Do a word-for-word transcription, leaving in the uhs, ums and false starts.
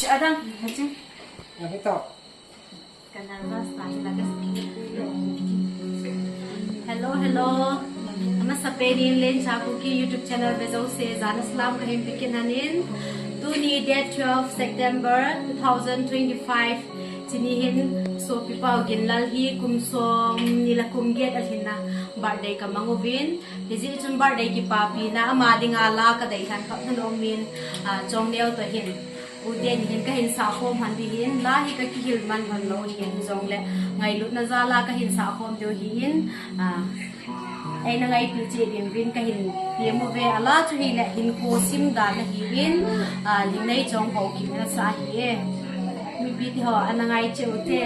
Adang, haching. Abito. Ka nervous na hi la ka. Hello, hello. Amasapen in Lencha Kuki YouTube channel vejouse jana salam kahin pekin ahin. Tuni date twelve September two thousand twenty-five. Chuni hin sopi pau Ginlal hi kum som ni le kum get alhinna birthday kamang uvin. Hijeh chun birthday kipapina ama dinga la kadei lhon khat nanom in, ah, Chongneo toh hin. Ute ni hin kahin sahkhom lhon ding ahin, la hi kakihil man lhon lou ahin, hijongle ngailutna jal a kahin sahkhom diu ahin, ah, eina ngaipi cheh ding uvin kahin tem uve, ala chu hile hinkho sim dan ahin, ah, Lhingneichong Haokip in asah ahi e. Mipi teho ana ngai cheh ute.